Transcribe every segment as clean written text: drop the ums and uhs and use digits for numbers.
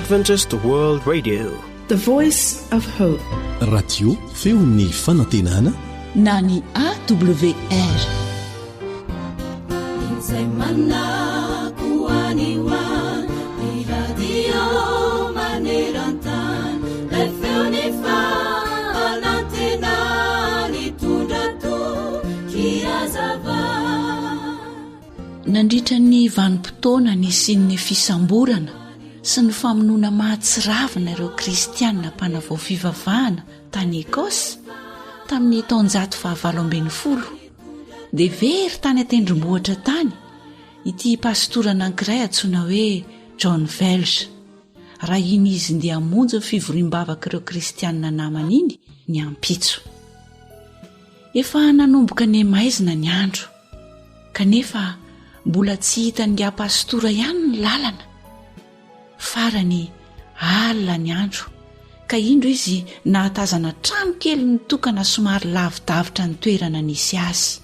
Adventist World Radio. The Voice of Hope. Radio feon'ny fanantenana na ny AWR. Izay manako any ho any, ny radio maneran-tany, ilay feon'ny fanantenana nitondra toky hazava. Nandritra ny vanim-potoana nisian'ny fisamborana sy ny famonoana mahatsiravina ireo Kristianina mpanavao fivavahana tany Écosse tamin'ny taonjato fahavalo ambinifolo, dia very tany an-tendrombohitra tany ity pastora anankiray antsoina hoe John Welsh, raha iny izy ndeha hamonjy ny fivoriam-bavak'ireo Kristianina namany iny ny ampitso. Efa nanomboka niha-maizina ny andro. Kanefa mbola tsy hitan'ingahy pastora ihany ny lalana. Farany alina ny andro ka indro izy nahatazana trano kely nitokana somary lavidavitra ny toerana nisy azy.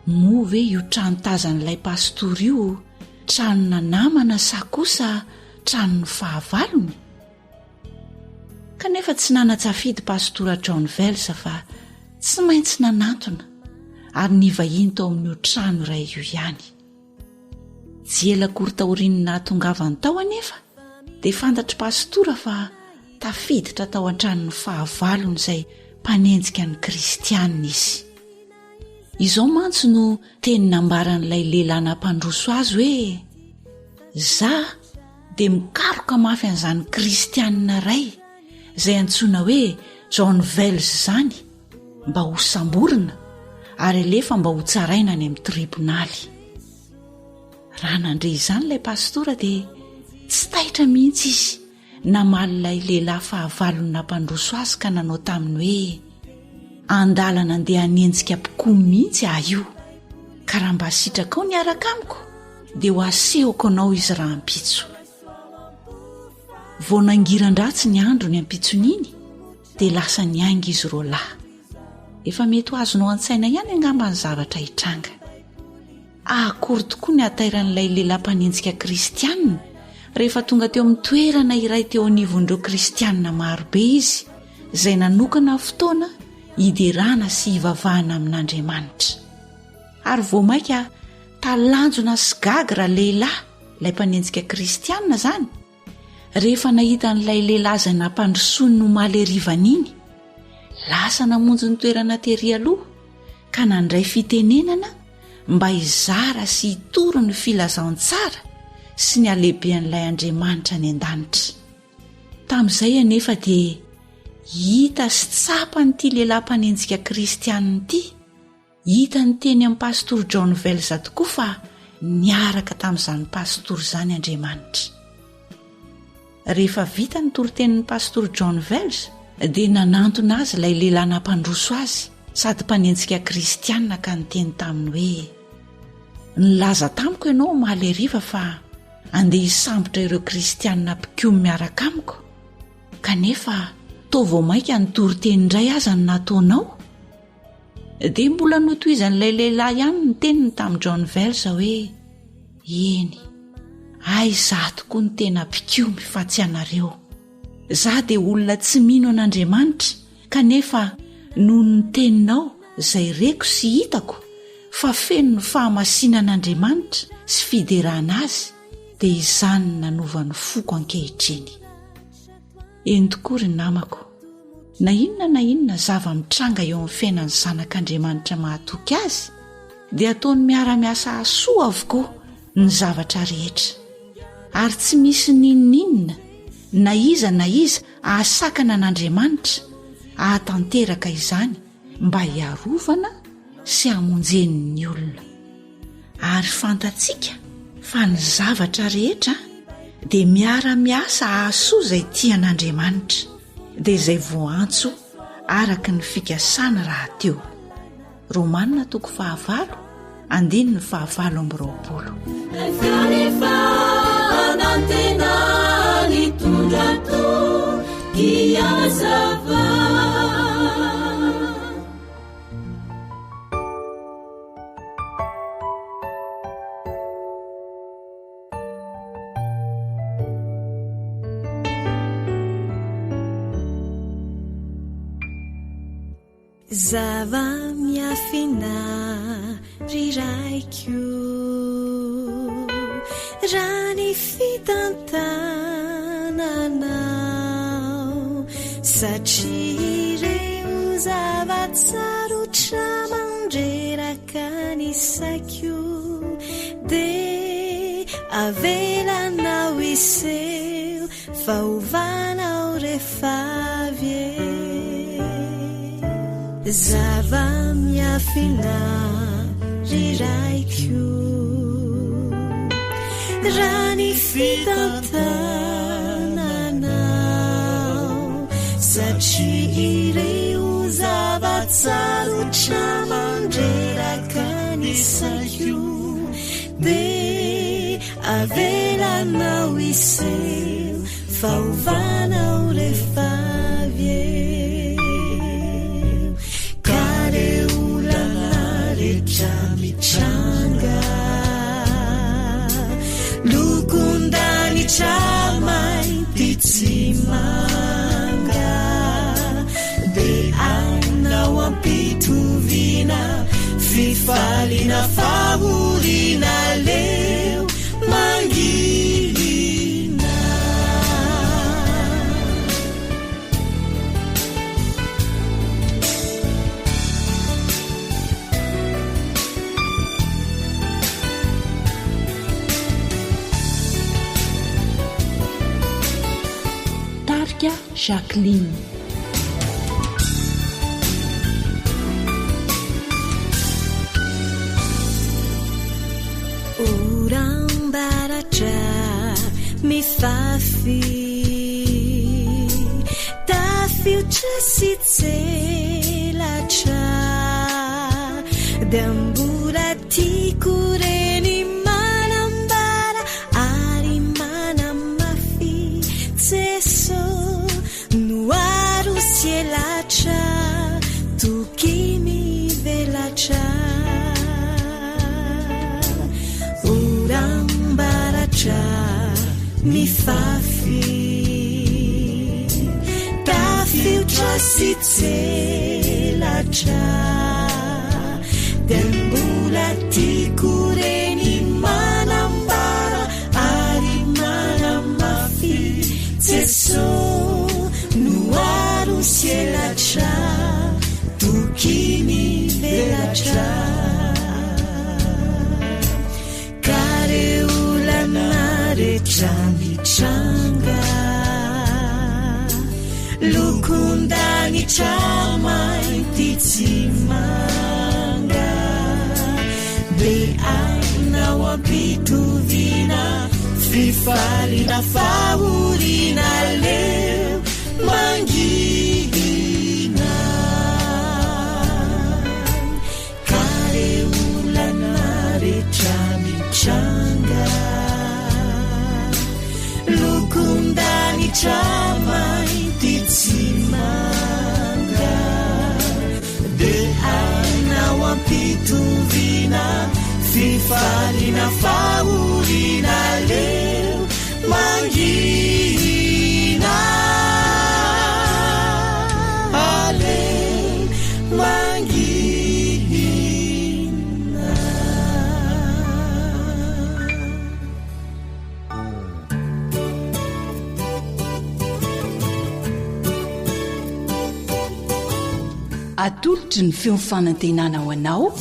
Moa ve io trano tazan'ilay pastora io tranona namana sa kosa tranon'ny fahavalony? Kanefa tsy nanan-tsafidy Pastora John Wells fa tsy maintsy nanantona ary nivahiny tao amin'io trano iray io ihany. Tsy ela akory taorian'ny nahatongavany tao anefa dia fantatr'i Pastora fa tafiditra tao an-tranon'ny fahavalony izay mpanenjika ny kristianina izy. Izao mantsy no teny nambaran'ilay lehilahy nampandroso azy hoe, Za dia mikaroka mafy an'izany kristianina iray izay antsoina hoe John Wells izany mba ho samborina ary alefa mba ho tsaraina any amin'ny tribonaly. Raha nandre izany ilay pastora dia tsy taitra mihitsy izy namaly ilay lehilahy fahavalony nampandroso azy ka nanao taminy hoe andalana andeha hanenjika mpikomy mihitsy aho io ka raha mba sitrakao ny hiaraka amiko dia ho asehoko anao izy rahampitso. Vao nangiran-dratsy ny andro ny ampitson'iny dia lasa niainga izy roalahy. Efa mety ho azonao an-tsaina ihany angamba ny zavatra hitranga. Akory tokoa ny hatairan'ilay lehilahy mpanenjika kristianina rehefa tonga teo amin'ny toerana iray teo anivon'ireo kristianina marobe izy izay nanokana fotoana hiderana sy hivavahana amin'Andriamanitra. Ary vao mainka talanjona sy gaga ralehilahy, ilay mpanenjika kristianina izany, rehefa nahita an'ilay lehilahy izay nampandrosoiny omaly hariva iny. Lasa namonjy ny toerana tery aloha ka nandray fitenenana mba hizara sy hitory ny filazantsara sy ny halehibean'ilay Andriamanitra any an-danitra. Tamin'izay anefa dia hita sy tsapan'ity lehilahy mpanenjika kristianina ity Hitany teny amin'i Pastora John Wells tokoa fa niaraka tamin'izany pastora izany Andriamanitra. Rehefa vita ny toritenin'i Pastora John Wells dia nanantona azy ilay lehilahy nampandroso azy sady mpanenjika kristiana ka niteny taminy hoe, Nilaza tamiko ianao omaly hariva fa andeha hisambotra ireo kristiana mpikomy miaraka amiko, kanefa toa vao mainka ny toriteny indray aza no nataonao? Dia mbola notohizan'ilay lehilahy ihany ny teniny tamin'i John Wells hoe, Eny, hay izaho tokoa no tena mpikomy fa tsy ianareo. Izaho dia olona tsy mino an'Andriamanitra, kanefa noho ny teninao izay reko sy hitako fa feno ny fahamasinan'Andriamanitra sy fiderana Azy, dia izany no nanova ny foko ankehitriny. Eny tokoa ry namako, na inona na inona zava-mitranga eo amin'ny fiainan'ny zanak'Andriamanitra mahatoky azy, dia ataony miara-miasa hahasoa avokoa ny zavatra rehetra. Ary tsy misy n'inon'inona, na iza na iza hahasakana an'Andriamanitra hahatanteraka izany mba hiarovana sy hamonjeny ny olona. Ary fantatsika fa ny zavatra rehetra dia miara-miasa hahasoa izay tia an'Andriamanitra, dia izay voantso araka ny fikasany rahateo. Romana toko fahavalo, andininy fahavalo amby roapolo. Zava-miafina ry raiko raha ny fitantananao satria ireo zava-tsarotra mandreraka ny saiko dia avelanao hiseho fa hovanao rehefa avy eo. Zava-miafina ry raiko raha ny fitantananao satria ireo zava-tsarotra mandreraka ny saiko dia avelanao hiseho fa hovanao rehefa avy eo ka re olana rehetra mitranga lokon-danitra mainty tsy manga dia ainao ampitoviana fifaliana fahoriana leo mangina. Tarika Jacqueline. Oram-baratra mifafy Tafiotra sy tselatra Dia mbola tiako reny manambara Ary manamafy Jeso no aro sy elatra Toky mivelatra Oram-baratra mifafy Tafiotra sy tselatra Dia mbola tiako reny manambara Ary manamafy Jeso no aro sy elatra Toky mivelatra Ka re olana rehetra mitranga Lokon-danitra mainty tsy manga Dia ainao ampitoviana Fifaliana fahoriana leo mangina Ka re olana rehetra mitranga Lokon-danitra mainty tsy manga Dia ainao ampitoviana Fifaliana fahoriana leo mangina Aleo mangina. Atolotry ny feo fanantenana ho anao.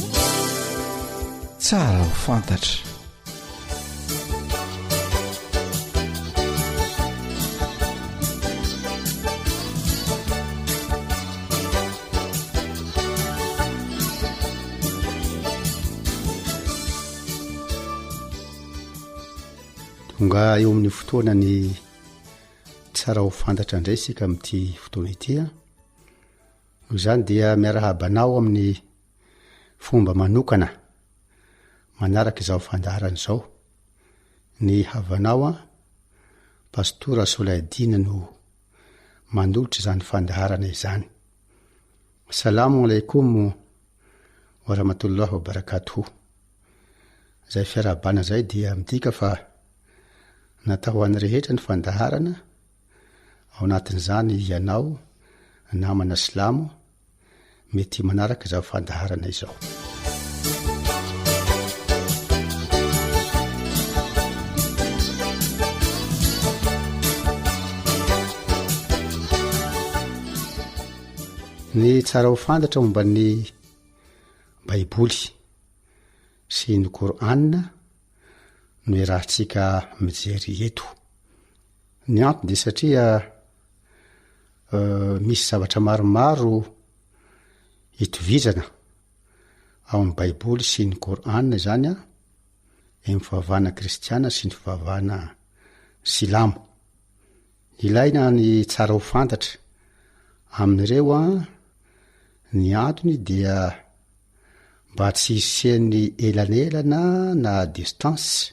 Tsara ho fantatra. Tonga eo amin'ny fotoana ny tsara ho fantatra indray isika amin'ity fotoana ity a. Noho izany dia miarahaba anao amin'ny fomba manokana manaraka izao fandaharana izao. Ny havanao an, Pastora Solaidina no manolotra izany fandaharana izany. Salamo alaikum wa rahmatullah wa barakatuhu. Izay fiarahabana izay dia midika fa natao ho an'ny rehetra ny fandaharana, ao anatin'izany ianao namana silamo. Mety manaraka izao fandaharana izao. Ny tsara ho fantatra momba ny Baiboly sy ny Kor'âny no iarahantsika mijery eto. Ny antony dia satria Misy zavatra maromaro itovizana ao amin'ny Baiboly sy ny Kor'âny izany an, eo amin'ny fivavahana kristiana sy ny fivavahana silamo. Ilaina ny tsara ho fantatra amin'ireo an, ny antony dia mba tsy hisian'ny elanelana na distance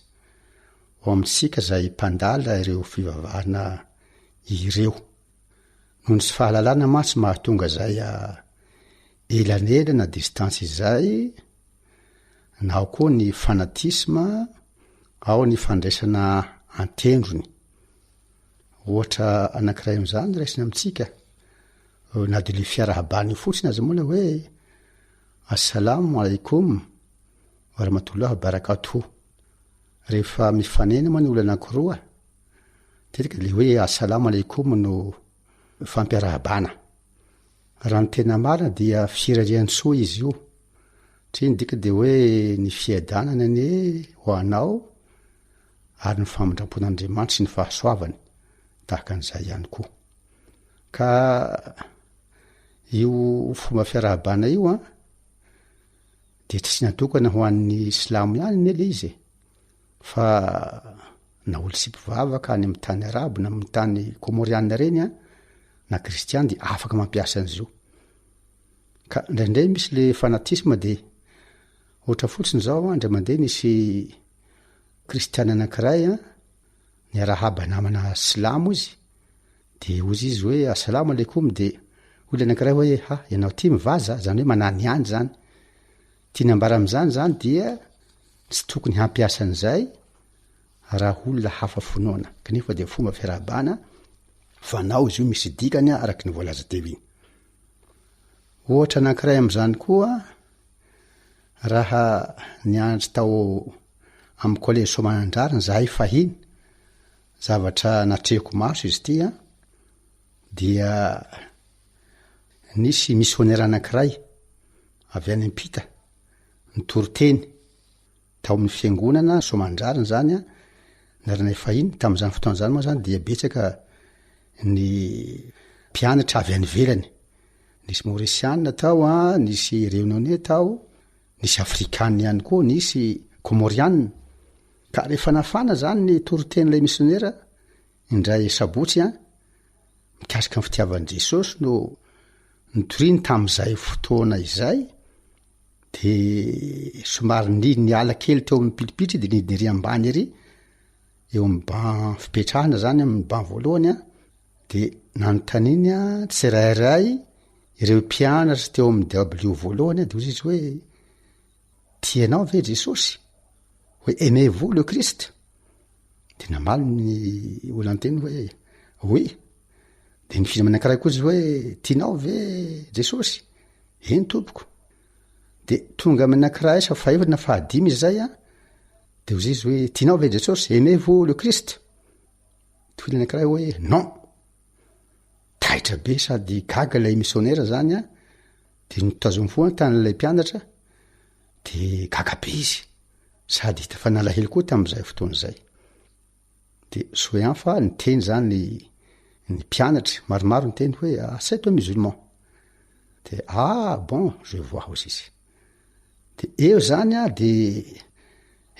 ao amintsika izay mpandala ireo fivavahana ireo. Noho ny tsy fahalalana mantsy mahatonga izay elanelana distance izay, na ao koa ny fanatisme, ao ny fandraisana an-tendrony. Ohatra anankiray amin'izany raisina amintsika, na dia le fiarahabana io fotsiny aza moa le hoe Assalamo alaikum warahmatullah wabarakatuh. Rehefa mifanena moa ny olona anankiroa, Matetika le hoe Assalamo alaikum no fampiarahabana. Raha ny tena marina dia firariantsoa izy io. Satria ny dika dia hoe ny fiadanana anie ho anao ary ny famindrampon'Andriamanitra sy ny fahasoavany tahaka an'izay ihany koa. Ka io fomba fiarahabana io an, dia tsy natokana ho an'ny silamo ihany anie le izy e. Fa na olo tsy mpivavaka any amin'ny tany arabo na amin'ny tany komorianina ireny an, na kristiana dia afaka mampiasa an'izy io. Ka indraindray misy le fanatisme de ohatra fotsiny zao an, indray mandeha nisy kristiana anankiray an, niarahaba namana silamo izy, de hozy izy hoe asalamo alaikum de hoy le anankiray hoe ha ianao ty mivaza, zany hoe mananihany zany. Tiany ambara amin'izany zany dia tsy tokony hampiasa an'izay raha olona hafa finoana, kanefa dia fomba fiarahabana fanao izy io misy dikany araka ny voalaza teo iny. Ohatra anankiray amin'izany koa, raha nianatra tao amin'ny collège Soamanandrariny zahay fahiny, zavatra natrehiko maso izy ity an, dia nisy misionera anankiray avy any am-pita nitory teny tao amin'ny fiangonana Soamandrariny zany an, naranay fahiny, tamin'izany fotoana izany moa zany dia betsaka ny mpianatra avy any ivelany, nisy Maorisiana tao an, nisy Réunionnais tao, nisy Afrikana ihany koa, nisy Komoriana, ka rehefa nafana zany ny toritenin'ilay misionera indray sabotsy an, mikasika ny fitiavan'i Jesosy no nitoriany tamin'izay fotoana izay, de somary ni niala kely teo amin'ny pilipitra de nidina ery ambany ery, eo amin'ny banc fipetrahana zany amin'ny banc voalohany an, de nanontaniany an tsirairay ireo mpianatra teo amin'ny dabilio voalohany an, de hoy izy hoe tianao ve Jesosy? Hoe aimez vous le Christ? De namaly ny olona niteny hoe oui. De nifindra anankiray koa izy hoe tianao ve Jesosy? Eny tompoko. De tonga amin'ny anankiray sa fahefatra na fahadimy izy zay an, de hoy izy hoe tianao ve Jesosy? Aimez vous le Christ? Toy ny anankiray hoe non. Taitra be sady gaga ilay missionnaire zany an, de notazominy foana tanan'ilay mpianatra, de gaga be izy sady hita fa nalahelo koa tamin'izay fotoana izay. De soa ihany fa niteny zany ny ny mpianatra, maromaro niteny hoe ah c'est un musulman. De ah bon je vois hozy izy. De eo zany an de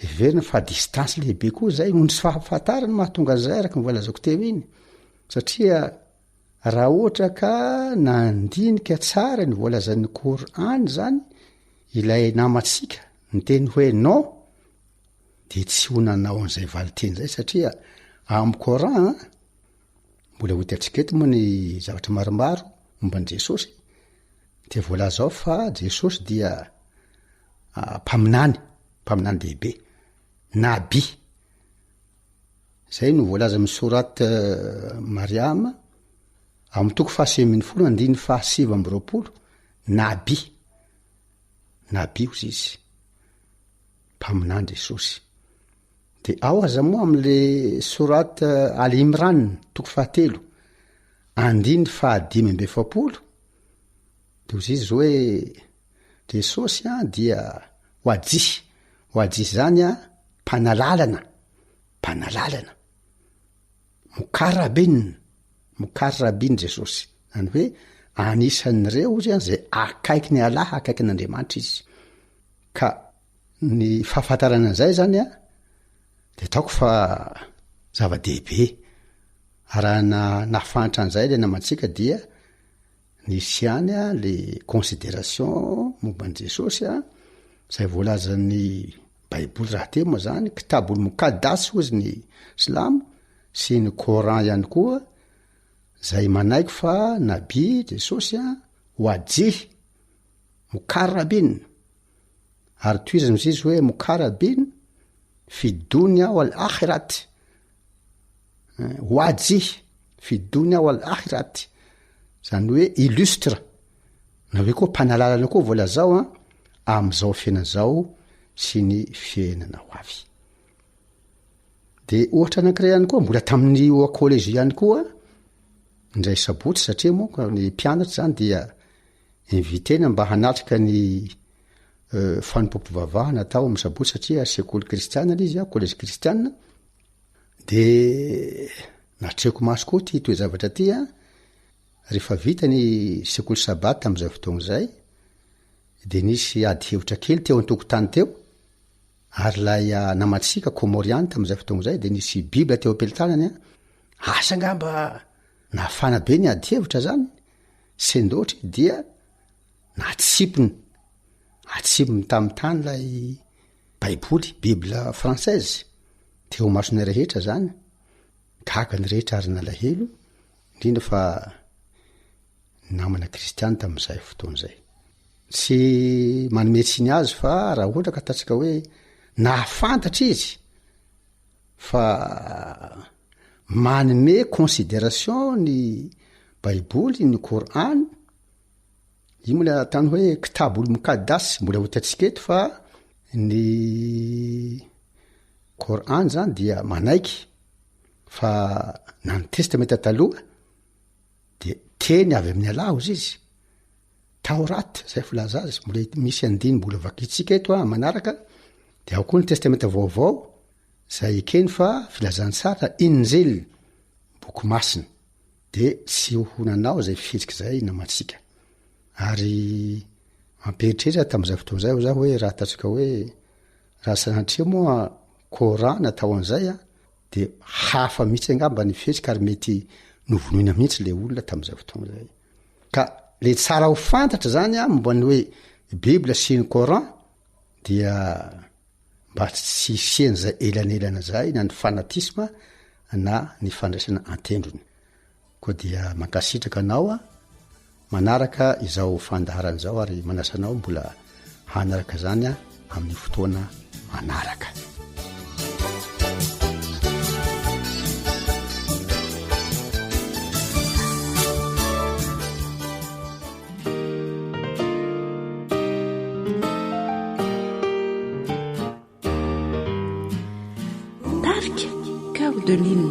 heverina fa distance lehibe koa zay noho ny tsy fahafantarana mahatonga an'izay araka ny voalazako teo iny satria Raha ohatra ka nandinika tsara ny voalazan'ny Kor'âny zany ilay namantsika niteny hoe non de tsy ho nanao an'izay valinteny zay satria amin'ny Coran an, mbola ho hitantsika eto moa ny zavatra maromaro momba an'i Jesosy, de voalaza ao fa Jesosy dia mpaminany, mpaminany lehibe, Nabi. Izay no voalaza amin'ny Sourate Maryam, amin'ny toko faha 19 andininy faha 29. Nabi, Nabi hozy izy, mpaminany Jesosy. De ao aza moa am'le sourate Al Imran toko fahatelo andiny faha-45 de hozy izy hoe Jesosy an dia wajih, wajih zany an mpanalalana, mpanalalana, mukarrabin, mukarrabin Jesosy, zany hoe anisan'ireo hozy an zay akaikin'i Allah, akaikin'Andriamanitra izy. Ka Ny fahafantarana an'izay zany an, de ataoko fa zava-dehibe. Raha nahafantatra an'izay le namantsika dia nisy ihany an le consideration momba an'i Jesosy an, zay voalazan'ny baiboly rahateo moa zany, kitabul mukaddas hozy ny silamo sy ny coran ihany koa, zay manaiky fa nabi Jesosy an, wajih, mukarrabin. Ary tohizany ozy izy hoe mukarabin fi dunya wal akhirat, wajih fi dunya wal akhirat, zany hoe illustre na hoe koa mpanalalana koa voalazao an am'izao fiainana zao sy ny fiainana ho avy. De ohatra anankiray ihany koa mbola tamin'ny oa college ihany koa indray sabotsy satria moa ny mpianatra zany dia Inviter-na mba hanatrika ny fanompoam-pivavahana atao amin'ny sabotsy satria sekoly kristiana ilay izy an, collège kristiana, de natrehiko maso koa ity toe-javatra ity an, rehefa vita ny sekoly sabata tamin'izay fotoana izay, de nisy ady hevitra kely teo an-tokotany teo, ary ilay namantsika kômôriana tamin'izay fotoana izay de nisy bible teo am-pelatanany an, asa angamba nafana be ny ady hevitra zany, Sendoatra dia natsipiny, atsipiny tamin'ny tany ilay baiboly, bible française, teo imasonay rehetra zany, gaga ny rehetra ary nalahelo, indrindra fa ny namana kristiana tamin'izay fotoana izay. Tsy manome tsiny azy fa raha ohatra ka ataontsika hoe nahafantatra izy fa Manome consideration ny baiboly, ny Coran, io moa le ataony hoe kitabul mukaddas mbola ho hitantsika eto fa ny Coran zany dia manaiky fa na ny testamenta taloha de teny avy amin'ny Allah ozy izy, Taurat zay filaza azy, mbola misy andiny mbola vakintsika eto a manaraka, de ao koa ny testamenta vaovao Izay ekeny fa filazantsara Injil, boky masina, dia tsy ho nanao izay fihetsika izay namantsika. Ary mampieritreritra tamin'izay fotoana izay aho hoe raha ataontsika hoe raha sanatria moa Coran natao an'izay an, dia hafa mihitsy angamba ny fihetsika ary mety novonoina mihitsy ilay olona tamin'izay fotoana izay. Ka le tsara ho fantatra zany an momba ny hoe Bible sy ny Coran dia mba tsy hisian'izay elanelana izay na ny fanatisme na ny fandraisana an-tendrony. Koa dia mankasitraka anao aho manaraka izao fandaharana izao ary manasa anao mbola hanaraka izany amin'ny fotoana manaraka. Tarika Cœur de Lune.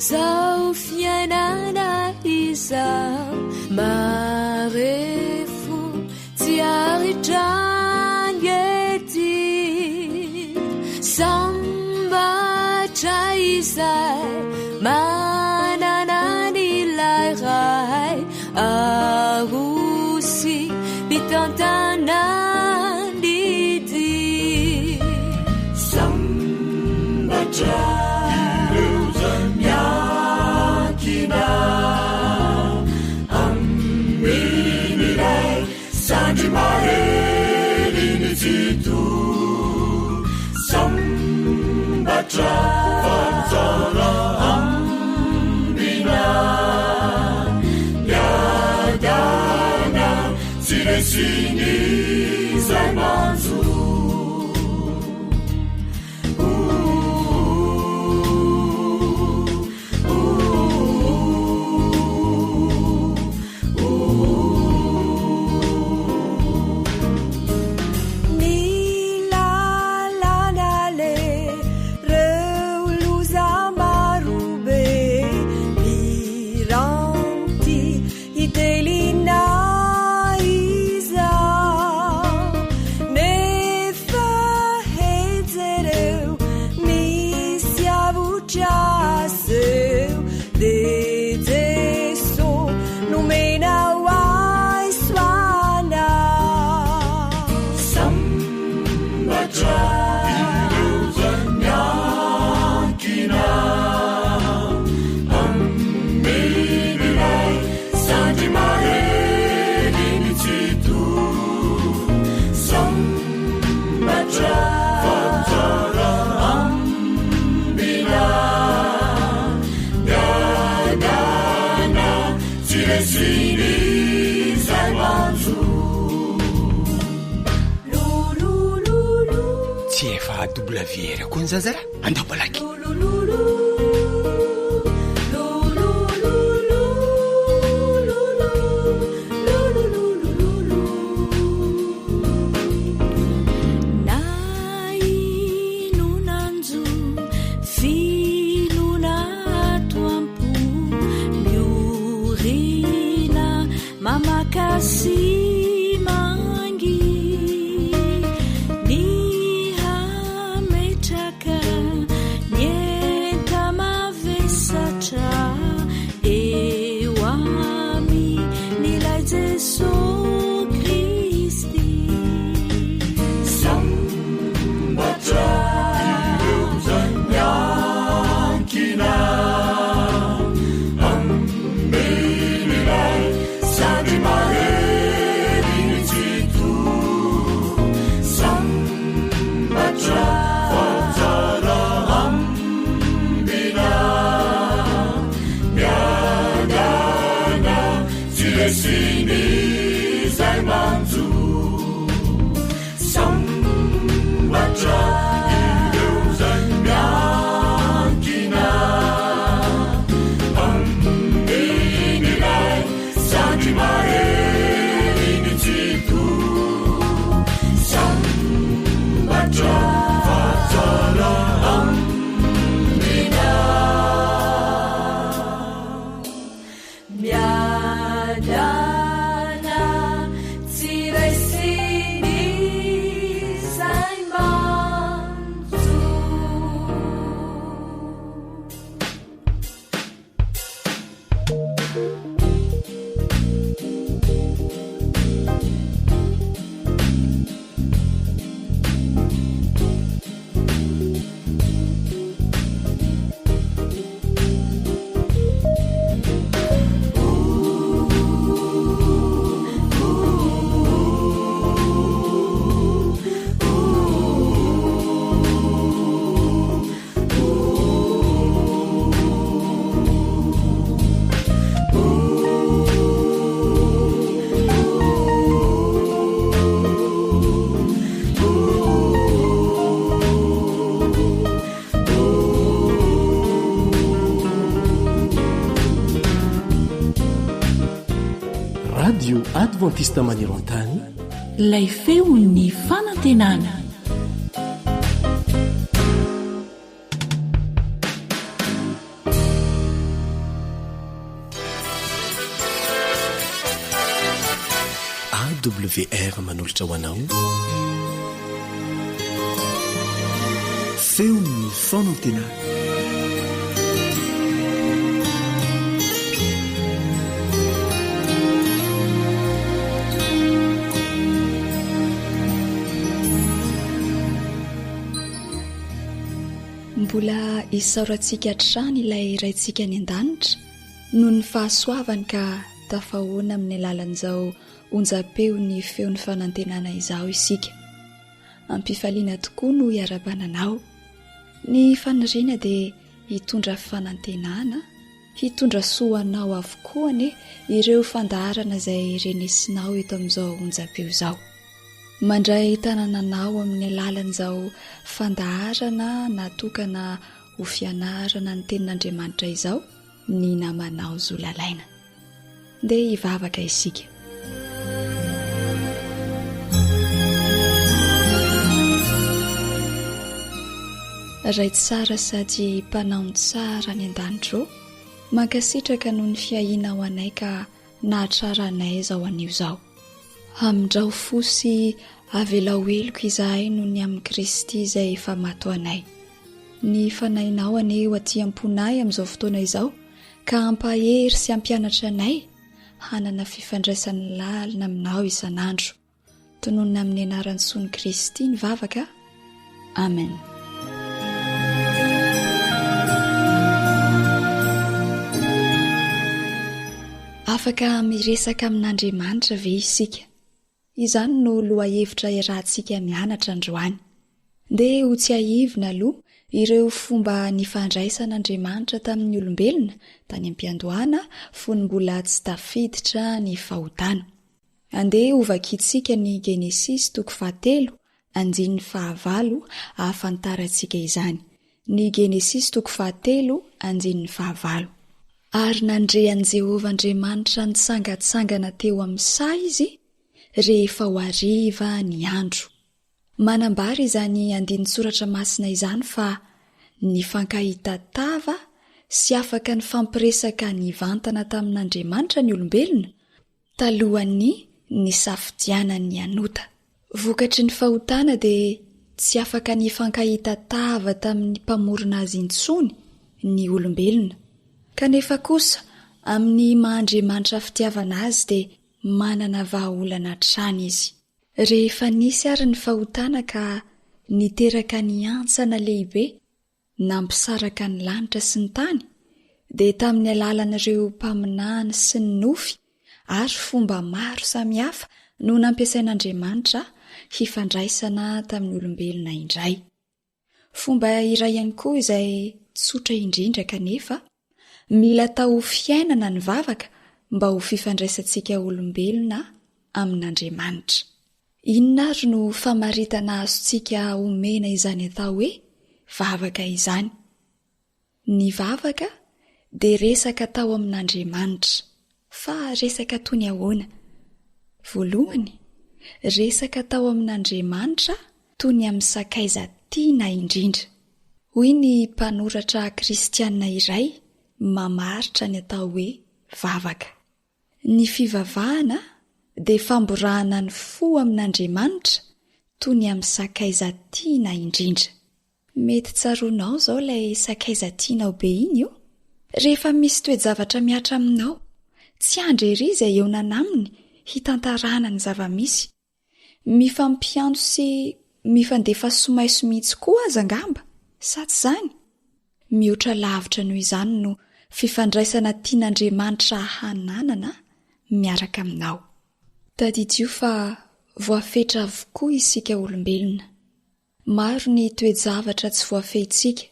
Zao fiainana izao marefo tsy aritrany ety Sambatra izay manana an'ilay Ray Arosy mpitantana ny dia Sambatra ireo izay miankina amin'ilay sandry mahery ny Tsitoha. Sambatra fa tsara ambina miadana. tsy resiny izay manjo. Ny lalana aleha, reo loza marobe, miranty hitelina izaho, nefa he jereo misy avotra aseho, dia Jeso nomena ho ahy soana. Sambatra ireo izay miankina amin'ilay sandry mahery ny Tsitoha. Sambatra fa tsara ambina, miadana tsy resiny izay manjo. Tsy efa AWR koa ny zaza raha? Andao malaky. Na inona anjo finoana ato am-po miorina mamaka sy mangy ny hametraka ny enta-mavesatra eo amin'ilay Jesoa Kristy. Sambatra ireo izay miankina amin'ilay sandry mahery ny Tsitoha. Sambatra fa tsara ambina, miadana tsy resiny izay manjo. Sambatra ireo izay miankina amin'ilay sandry mahery ny Tsitoha. Sambatra fa tsara ambina. Miadana tsy resiny izay manjo. Radio Adventiste maneran-tany. Ilay feon'ny fanantenana. AWR manolotra ho anao feon'ny fanantenana. Mbola isaorantsika hatrany ilay Raintsika any an-danitra noho ny fahasoavany ka tafahoana amin'ny alalan'izao onjam-peon'ny feon'ny fanantenana izao isika. Am-pifaliana tokoa no iarahabana anao. Ny faniriana dia hitondra fanantenana. Hitondra soa ho anao avokoa anie ireo fandaharana izay renesinao eto amin'izao onjam-peo izao. Mandray tanana anao amin'ny alalan'izao fandaharana natokana ho fianarana ny tenin'Andriamanitra izao ny namanao Zo Lalaina. Ndeha hivavaka isika. Ray tsara sady mpanao ny tsara any an-danitra ô, mankasitraka noho ny fiahianao anay ka nahatrara anay izao anio izao. Amindrao fo sy avelao heloka izahay noho ny amin'i Kristy izay efa maty ho anay. Ny Fanahinao anie ho aty am-ponay amin'izao fotoana izao ka hampahery sy hampianatra anay hanana fifandraisana lalina aminao isan'andro. Tononina amin'ny anaran'i Soa Kristy ny vavaka. Amen. Afaka miresaka amin'Andriamanitra ve isika? Izany no lohahevitra iarahantsika mianatra androany. Ndeha hotsiahivina aloha ireo fomba nifandraisan'Andriamanitra tamin'ny olombelona tany am-piandohana fony mbola tsy tafiditra ny fahotana. Andeha hovakintsika ny Genesisy toko fahatelo andininy fahavalo ahafantarantsika izany. Ny Genesisy toko fahatelo andininy fahavalo. Ary nandre an'i Jehovah Andriamanitra nitsangantsangana teo amin'ny saha izy rehefa ho hariva ny andro. Manambara izany andinin-tsoratra masina izany fa nifankahita tava sy afaka nifampiresaka nivantana tamin'Andriamanitra ny olombelona talohan'ny nisafidianany hanota. Vokatry ny fahotana dia tsy afaka nifankahita tava tamin'ny Mpamorona azy intsony ny olombelona. Kanefa kosa, amin'ny maha Andriamanitra fitiavana azy dia manana vahaolana hatrany izy. Rehefa nisy ary ny fahotana ka niteraka ny hantsana lehibe nampisaraka ny lanitra sy ny tany, dia tamin'ny alalan'ireo mpaminany sy ny nofy ary fomba maro samihafa no nampiasain'Andriamanitra hifandraisana tamin'ny olombelona indray. Fomba iray ihany koa izay tsotra indrindra kanefa mila atao ho fiainana ny vavaka mba ho fifandraisantsika olombelona amin'Andriamanitra. Inona ary no famaritana azontsika omena izany atao hoe vavaka izany? Ny vavaka dia resaka atao amin'Andriamanitra. Fa resaka toy ny ahoana? Voalohany, resaka atao amin'Andriamanitra toy ny amin'ny sakaiza tiana indrindra. Hoy ny mpanoratra kristiana iray mamaritra ny atao hoe vavaka. Ny fivavahana dia famborahana ny fo amin'Andriamanitra toy ny amin'ny sakaiza tiana indrindra. Mety tsaroanao izao ilay sakaiza tianao be iny io. Rehefa misy toe-javatra mihatra aminao, tsy andry ery izay hihaonana aminy hitantarana ny zava-misy. Mifampiantso sy mifandefa somaiso mihitsy koa aza angamba, sa tsy izany? Mihoatra lavitra noho izany no fifandraisana tian'Andriamanitra hananana miaraka aminao. Tadidio fa voafetra avokoa isika olombelona. Maro ny toe-javatra tsy voafehintsika.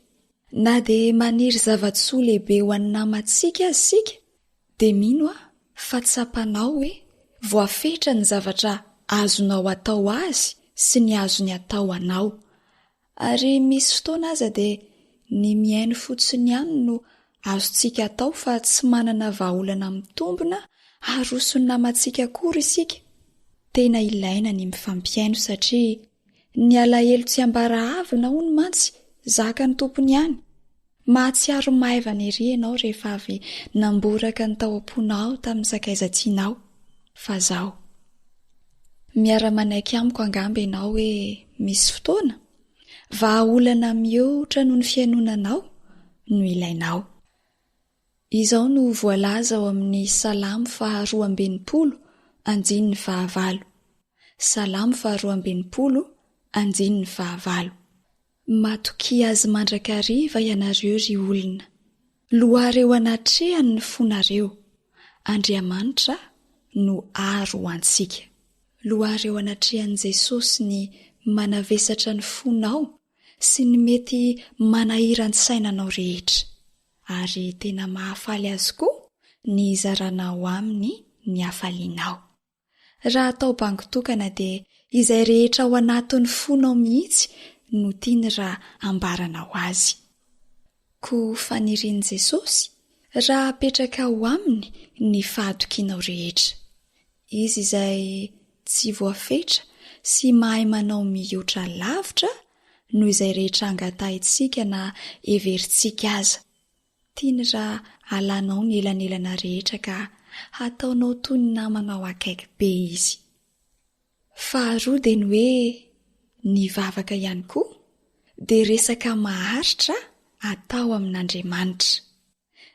Na dia maniry zava-tsoa lehibe ho an'ny namantsika aza isika, dia mino aho fa tsapanao hoe voafetra ny zavatra azonao atao azy sy ny azony atao anao. Ary misy fotoana aza dia ny mihaino fotsiny ihany no azontsika atao fa tsy manana vahaolana mitombina haroson'ny namantsika akory isika. Tena ilaina ny mifampihaino satria Ny alahelo tsy ambara havana hono mantsy zakan'ny tompony ihany. Mahatsiaro maivana ery ianao rehefa avy namboraka ny tao am-ponao tamin'ny sakaiza tianao. Fa zao. Miara-manaiky amiko angamba ianao hoe misy fotoana, vahaolana mihoatra noho ny fihainoana anao no ilainao. Izao no voalaza ao amin'ny Salamo faharoa amby 60 andininy fahavalo. Salamo faharoa amby 60 andininy fahavalo. Matokia Azy mandrakariva ianareo ry olona. Loaro eo anatrehany ny fonareo. Andriamanitra no aro ho antsika. Loaro eo anatrehan'i Jesosy ny manavesatra ny fonao sy ny mety manahiran-tsaina anao rehetra. Ary tena mahafaly azy koa ny hizaranao aminy ny hafalianao. Raha atao bango tokana dia izay rehetra ao anatin'ny fonao mihitsy no tiany raha ambaranao azy. Koa fanirian'i Jesosy raha apetrakao aminy ny fahatokianao rehetra. Izy izay tsy voafetra sy mahay manao mihoatra lavitra noho izay rehetra angatahintsika na heverintsika aza. Tiany raha alanao ny elanelana rehetra ka hataonao toy ny namanao akaiky be izy. Faharoa dia ny hoe ny vavaka ihany koa dia resaka maharitra atao amin'Andriamanitra.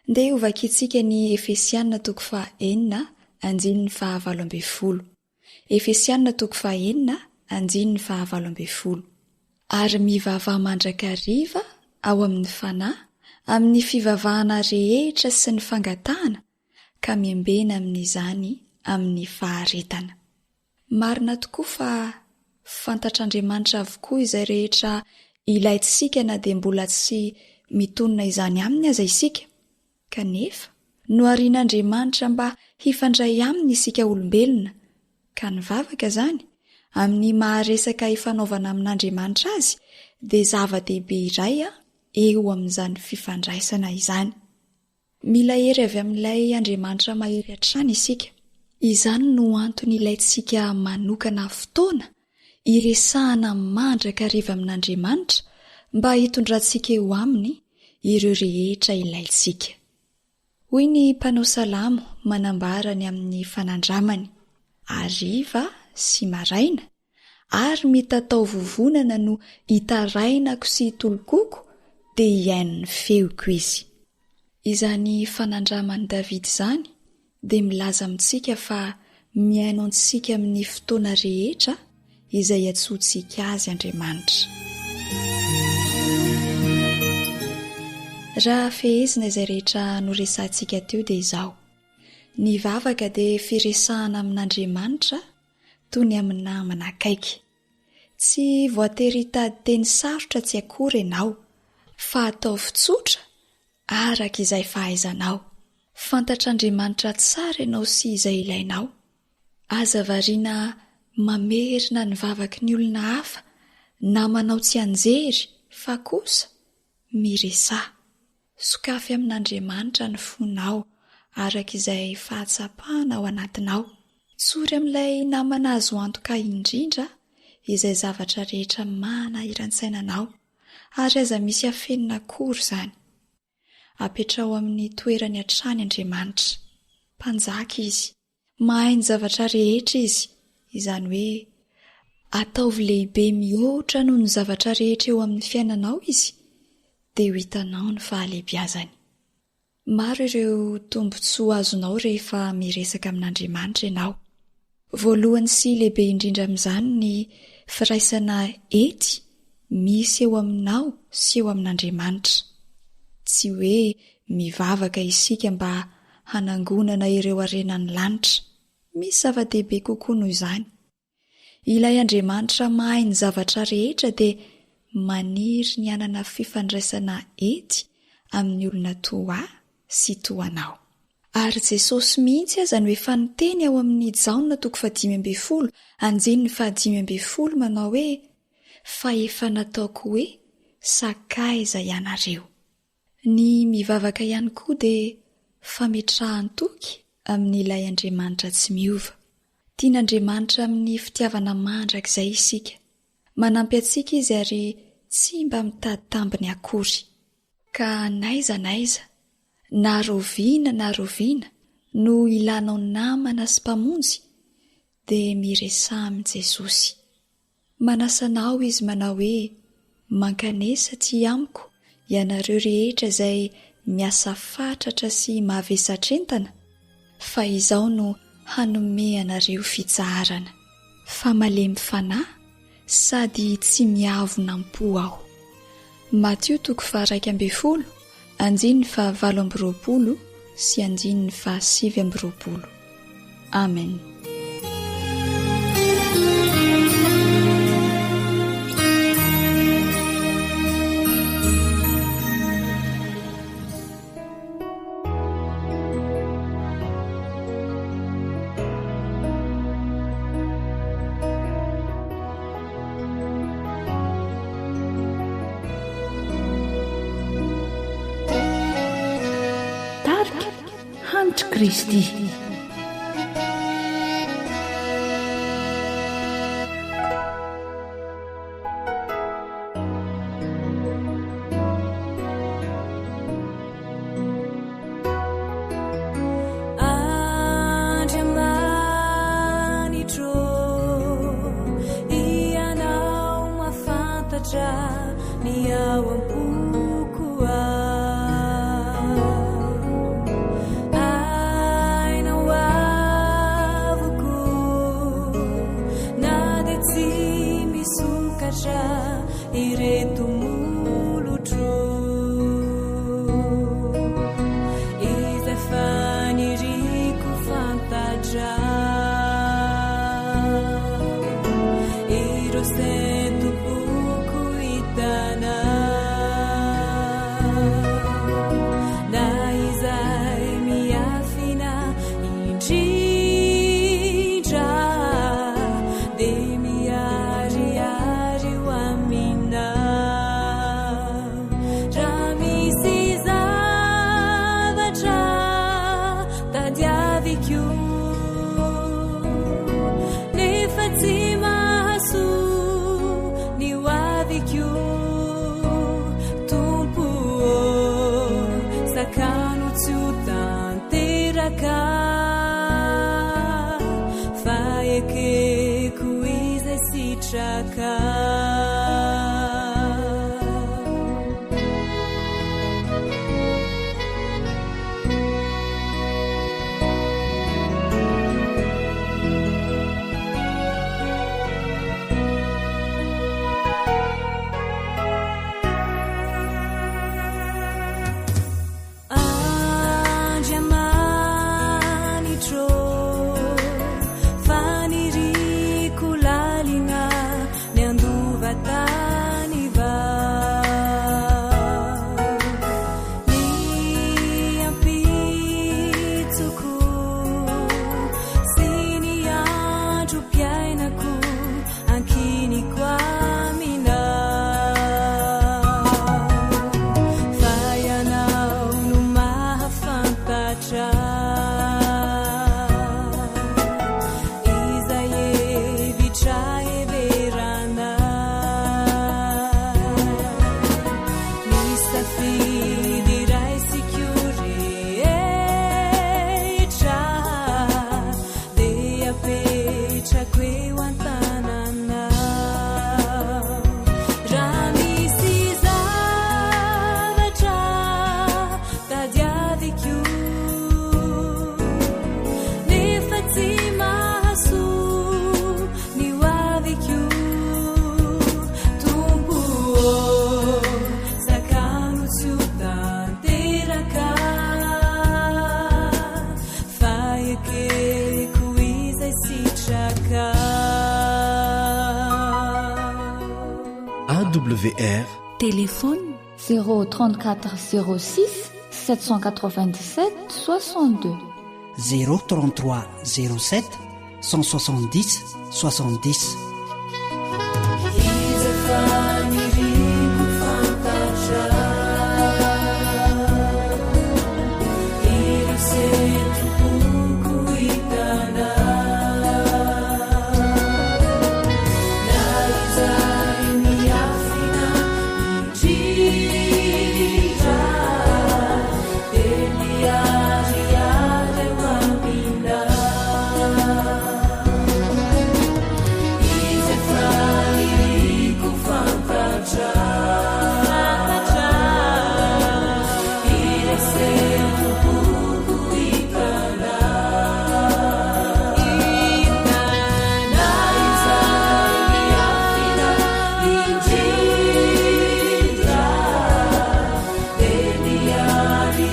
Ndeha hovakintsika ny Efesiana toko faha-enina andininy faha-18. Efesiana toko fahenina andininy fahavalo ambinifolo. Ary mivavaha mandrakariva ao amin'ny Fanahy amin'ny fivavahana rehetra sy ny fangatahana ka miambena amin'izany amin'ny faharetana. Marina tokoa fa fantatr'Andriamanitra avokoa izay rehetra ilaintsika na dia mbola tsy mitonona izany aminy aza isika. Kanefa, noharian'Andriamanitra mba hifandray aminy isika olombelona, ka ny vavaka izany, amin'ny maha-resaka ifanaovana amin'Andriamanitra azy, dia zava-dehibe iray eo amin'izany fifandraisana izany. Mila hery avy amin'ilay Andriamanitra mahery hatrany isika. Izany no antony ilaintsika manokana fotoana hiresahana mandrakariva amin'Andriamanitra mba hitondrantsika eo aminy ireo rehetra ilaintsika. Hoy ny mpanao salamo manambara ny amin'ny fanandramany, Hariva sy maraina, ary mitatao vovonana no itarainako sy itolokoko, dia hihaino ny feoko izy. Izany fanandraman'i Davida izany dia milaza amintsika fa mihaino antsika amin'ny fotoana rehetra izay iantsoantsika azy Andriamanitra. Raha fehezina izay rehetra noresahantsika teo dia izao, ny vavaka dia firesahana amin'Andriamanitra toy ny amin'ny namana akaiky. Tsy voatery hitady teny sarotra tsy akory ianao, fa ataovy tsotra araka izay fahaizanao. Fantatr'Andriamanitra tsara ianao sy izay ilainao. Aza variana mamerina ny vavaky ny olona hafa na manao tsianjery fa kosa miresaha. Sokafy amin'Andriamanitra ny fonao araka izay fahatsapana ao anatinao. Tsory amin'ilay namana azo antoka indrindra izay zavatra rehetra manahiran-tsaina anao, ary aza misy afenina akory izany. Apetraho amin'ny toerany hatrany Andriamanitra. Mpanjaka Izy. Mahay ny zavatra rehetra Izy, izany hoe ataovy lehibe mihoatra noho ny zavatra rehetra eo amin'ny fiainanao Izy, dia ho hitanao ny fahalehibiazany. Maro ireo tombontsoa azonao rehefa miresaka amin'Andriamanitra ianao. Voalohany sy lehibe indrindra amin'izany ny firaisana ety misy eo aminao sy eo amin'Andriamanitra. Tsy hoe mivavaka isika mba hanangonana ireo harenan'ny lanitra. Misy zava-dehibe kokoa noho izany. Ilay Andriamanitra mahay ny zavatra rehetra dia maniry ny hanana fifandraisana ety amin'ny olona toa ahy sy toa anao. Ary Jesosy mihitsy aza no efa niteny ao amin'ny Jaona toko fahadimy ambinifolo andininy fahadimy ambinifolo manao hoe, Fa efa nataoko hoe sakaiza ianareo. Ny mivavaka ihany koa dia fametrahan-toky amin'ilay Andriamanitra tsy miova. Tian'Andriamanitra amin'ny fitiavana mandrakizay isika. Manampy antsika Izy ary tsy mba mitady tambiny akory. Ka n'aiza n'aiza, na raoviana na raoviana no ilanao namana sy mpamonjy dia miresaha amin'i Jesosy. Manasa anao Izy manao hoe, Mankanesa aty amiko ianareo rehetra izay miasa fatratra sy mavesatr'entana, fa Izaho no hanome anareo fitsaharana. Fa malemy fanahy sady tsy miavona am-po Aho. Matio toko faha-11, andininy faha-28 sy andininy faha-29. Amen. Hafatr'i Kristy. Andriamanitro Ianao mahafantatra ny ao am-poko ao. Ainao avokoa na dia tsy misokatra ireto molotro. Izay faniriako fantatra. Ireo sento-poko hitanao. Na izay miafina indrindra dia miharihary ho aminao. Raha misy zavatra tadiaviko nefa tsy mahasoa ny ho aviko, Tompo ô, sakano tsy ho tanteraka fa ekeko izay sitraka. Andriamanitro, faniriako lalina ny handova tany vao. Ny ampitsoko sy ny androm-piainako ankiniko aminao. Fa Ianao no mahafantatra izay hevitra heverana. Ny safidy raisiko rehetra dia apetrako eo an-tananao. Raha misy zavatra tadiaviko nefa tsy mahasoa ny ho aviko, Tompo ô, sakano tsy ho tanteraka fa ekeko izay sitraka. AWR. Téléphone. 0 34 06 797 62. 0 33 07 170 70. Izay faniriako fantatra Ireo sento-poko hitanao Na izay miafina indrindra Dia miharihary eo aminao Izay faniriako fantatra Ireo sento-poko hitanao Na izay miafina indrindra Dia miharihary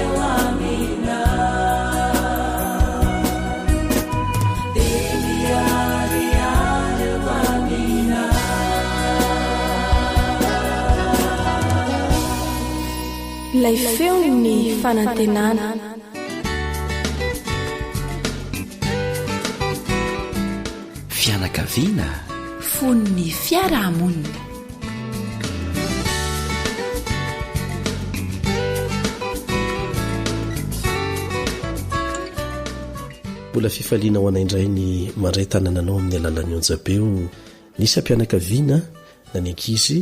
eo aminao Dia miharihary eo aminao. Ilay feon'ny fanantenana. Fianakaviana. Fon'ny fiarahamonina. Mbola fifaliana ho anay indray ny mandray tanana anao amin'ny alalan'ny onjam-peo ny isam-pianakaviana na ny ankizy,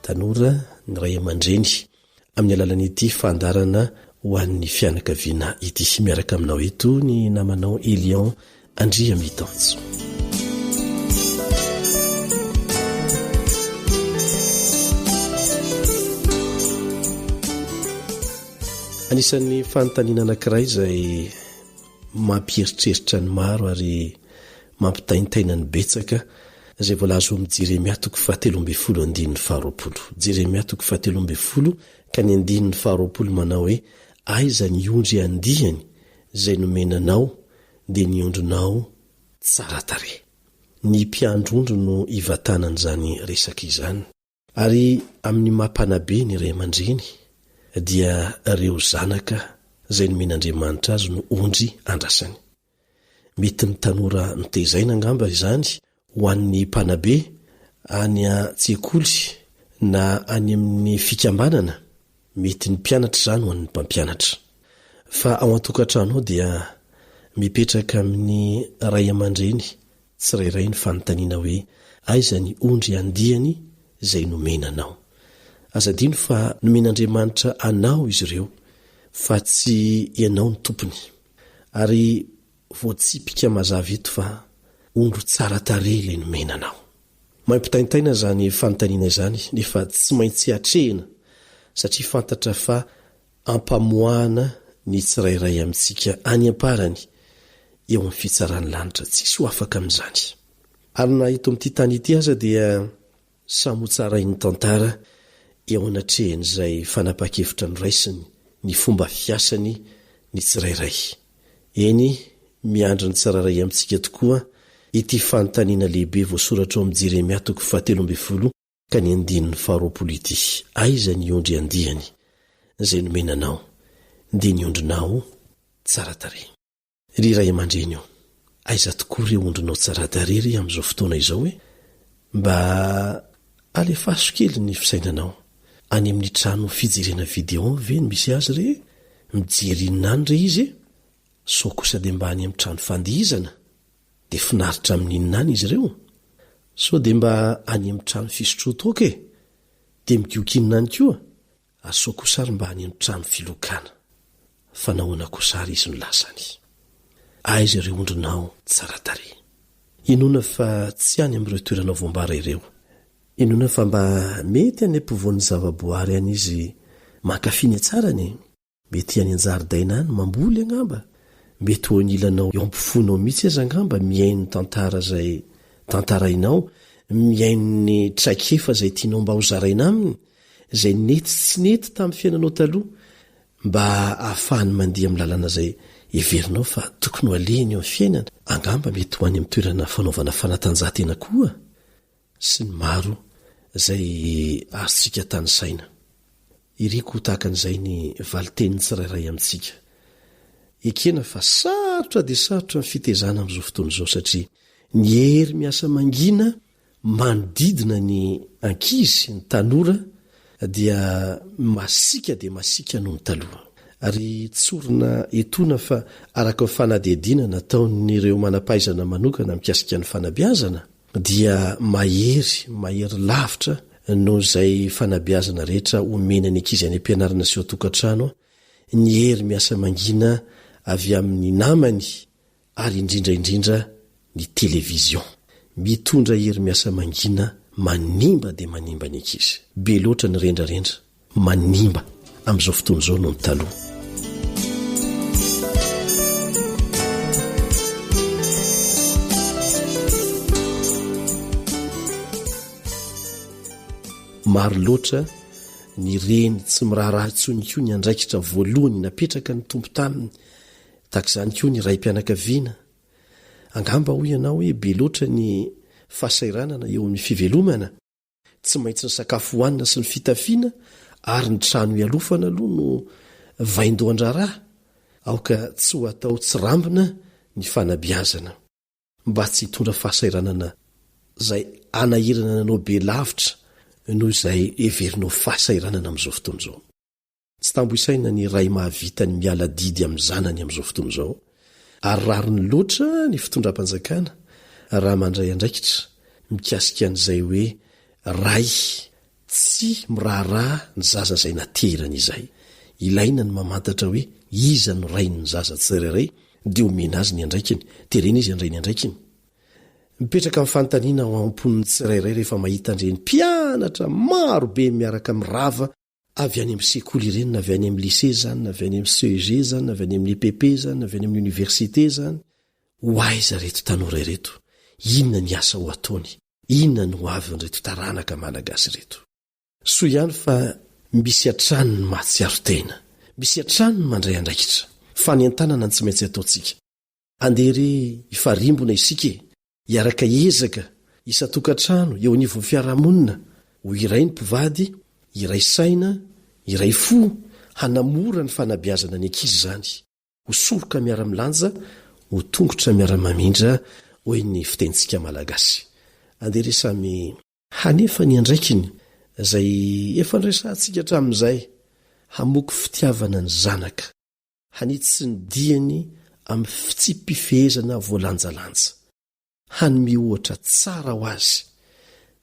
tanora, ny ray aman-dreny amin'ny alalan'ity fandaharana ho an'ny fianakaviana ity. Miaraka aminao eto ny namanao Elion Andriamitanjo. Anisan'ny fanontaniana anankiray izay mampieritreritra ny maro ary mampitaintaina ny betsaka izay voalaza ao amin'ny Jeremia toko fahatelo ambin'ny folo andininy faharoapolo. Jeremia toko fahatelo ambin'ny folo ka ny andininy faharoapolo manao hoe, Aiza ny ondry andiany izay nomena anao, dia ny ondrinao tsara tarehy. Ny mpiandry ondry no ivatanan'izany resaka izany. Ary amin'ny maha mpanabe ny ray aman-dreny dia ireo zanaka izay nomen'Andriamanitra azy no ondry andrasany. Mety ny tanora notezaina angamba izany ho an'ny mpanabe any an-tsekoly na any amin'ny fikambanana, mety ny mpianatra izany ho an'ny mpampianatra. Fa ao an-tokantrano ao dia mipetraka amin'ny ray aman-dreny tsirairay ny fanontaniana hoe aiza ny ondry andiany izay nomena anao. Aza adino fa nomen'Andriamanitra anao izy ireo fa tsy ianao no tompony. Ary voatsipika mazava eto fa ondry tsara tarehy ilay nomena anao. Mampitaintaina izany fanontaniana izany nefa tsy maintsy atrehina satria fantatra fa ampamoahana ny tsirairay amintsika any am-parany eo amin'ny fitsaran'ny lanitra. Tsisy ho afaka amin'izany. Ary na eto amin'ity tany ity aza dia samy ho tsarain'ny tantara eo anatrehan'izay fanapahan-kevitra noraisiny, ny fomba fiasany ny tsirairay. Eny, miandry ny tsirairay amintsika tokoa ity fanontaniana lehibe voasoratra ao amin'ny Jeremia toko fahatelo ambin'ny folo ka ny andininy faharoapolo ity, Aiza ny ondry andiany izay nomena anao, dia ny ondrinao tsara tarehy. Ry ray aman-dreny ô, aiza tokoa ireo ondrinao tsara tarehy re amin'izao fotoana izao e? Mba alefaso kely ny fisainanao. Any amin'ny trano fijerena video ve no misy azy re? Mijery inona any re izy e? Sao kosa dia mba any amin'ny trano fandihizana? Dia finaritra amin'ny inona any izy ireo? Sao dia mba any amin'ny trano fisotroan-toaka e? Dia migoka inona any koa? Ary sao kosa ary mba any amin'ny trano filokana? Fa nahoana kosa ary izy no lasa any? Aiza ireo ondrinao tsara tarehy? Inoana fa tsy any amin'ireo toerana voambara ireo. Inoana fa mba mety any ampovoan'ny zavaboary any izy mankafy ny hatsarany e? Mety any an-jaridaina any mamboly angamba, mety ho anilanao eo am-pofoanao mihitsy aza angamba mihaino ny tantara izay tantarainao, mihaino ny traikefa izay tianao mba hozaraina aminy, izay nety sy tsy nety tamin'ny fiainanao taloha, mba hahafahany mandeha amin'ny lalana izay heverinao fa tokony ho alehiny eo amin'ny fiainana, angamba mety ho any amin'ny toerana fanaovana fanatanjahantena koa. sy ny maro izay azontsika tanisaina. Iriko ho tahaka an'izay ny valin-tenin'ny tsirairay amintsika. Ekena fa sarotra dia sarotra ny fitezana amin'izao fotoana izao satria ny hery miasa mangina manodidina ny ankizy, ny tanora dia masiaka dia masiaka noho ny taloha. Ary tsorina etoana fa araka ny fanadihadiana nataon'ireo manam-pahaizana manokana mikasika ny fanabeazana, dia mahery, mahery lavitra noho izay fanabeazana rehetra omena ny ankizy any am-pianarana sy ao an-tokantrano ny hery miasa mangina avy amin'ny namany ary indrindra indrindra ny television. Mitondra hery miasa mangina manimba dia manimba ny ankizy. Be loatra ny rendrarendra. Manimba amin'izao fotoana izao noho ny taloha. Maro loatra ny reny tsy miraharaha intsony koa ny andraikitra voalohany napetraka ny Tompo taminy, tahaka izany koa ny raim-pianakaviana. Angamba hoy ianao hoe be loatra ny fahasahiranana eo amin'ny fivelomana. Tsy maintsy ny sakafo hohanina sy ny fitafiana ary ny trano hialofana aloha no vaindohan-draharaha. Aoka tsy ho atao tsirambina ny fanabeazana mba tsy hitondra fahasahiranana izay hanahirana anao be lavitra noho izay heverinao fahasahiranana amin'izao fotoana izao. Tsy tambo isaina ny ray mahavita ny miala adidy amin'ny zanany amin'izao fotoana izao. Ary rariny loatra ny fitondram-panjakana raha mandray andraikitra mikasika an'izay hoe ray tsy miraharaha ny zaza izay naterany izay. Ilaina ny mamantatra hoe iza no rain'ny zaza tsirairay dia omena azy ny andraikiny, terena izy handray ny andraikiny. Mipetraka ny fanontaniana ao am-pon'ny tsirairay rehefa mahita an'ireny mpianatra maro be miaraka mirava avy any amin'ny sekoly ireny, na avy any amin'ny lycée izany, na avy any amin'ny CEG izany, na avy any amin'ny EPP izany, na avy any amin'ny université izany. Ho aiza ireto tanora ireto? Inona ny asa ho ataony? Inona ny ho avin'ireto taranaka malagasy ireto? Soa ihany fa misy hatrany ny mahatsiaro tena, misy hatrany ny mandray andraikitra. Fanentanana no tsy maintsy ataontsika. Andeha re hifarimbona isika e! Hiaraka hiezaka, isan-tokantrano, eo anivon'ny fiarahamonina, ho iray ny mpivady, hiray saina, hiray fo, hanamora ny fanabeazana ny ankizy izany. Ho soroka miara-milanja, ho tongotra miara-mamindra, hoy ny fitenintsika malagasy. Andeha re samy hanefa ny andraikiny, izay efa noresahantsika hatramin'izay, hamoky fitiavana ny zanaka. Hanitsy ny diany amin'ny fitsipi-pifehezana voalanjalanja. Hanome ohatra tsara ho azy.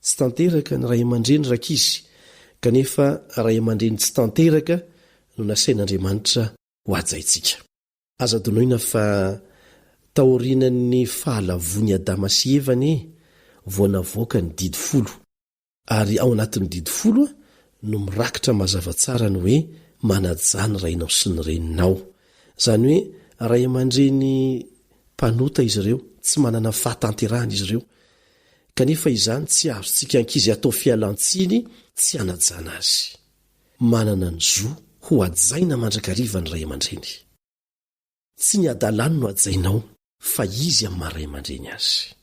Tsy tanteraka ny ray aman-dreny rankizy, kanefa ray aman-dreny tsy tanteraka no nasain'Andriamanitra ho hajaintsika. Aza adinoina fa taorianan'ny fahalavoan'i Adama sy Eva anie vao navoaka ny Didy Folo. Ary ao anatin'ny Didy Folo no mirakitra mazava tsara ny hoe manajà ny rainao sy ny reninao. Izany hoe ray aman-dreny mpanota izy ireo, tsy manana fahatanterahana izy ireo. Kanefa izany tsy azontsika ankizy atao fialan-tsiny tsy hanajana azy. Manana ny zo ho hajaina mandrakariva ny ray aman-dreny. Tsy ny hadalany no hajainao fa izy amin'ny maha ray aman-dreny azy.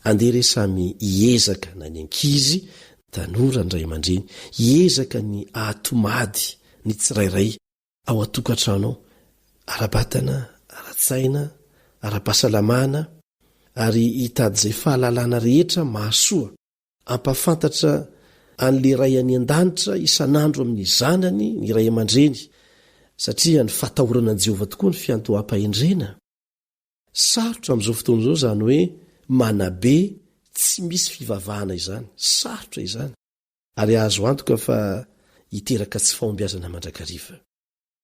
Andeha re samy hiezaka na ny ankizy, ny tanora, ny ray aman-dreny, hiezaka ny hahatomady ny tsirairay ao an-tokantrano ao, ara-batana, ara-tsaina, ara-pahasalamana, ary hitady izay fahalalana rehetra mahasoa Hampahafantatra an'ilay Ray any An-danitra isan'andro amin'ny zanany ny ray aman-dreny, satria ny fahatahorana an'i Jehovah tokoa ny fiantoham-pahendrena. Sarotra amin'izao fotoana izao izany hoe manabe tsy misy fivavahana izany. Sarotra izany, ary azo antoka fa hiteraka tsy fahombiazana mandrakariva.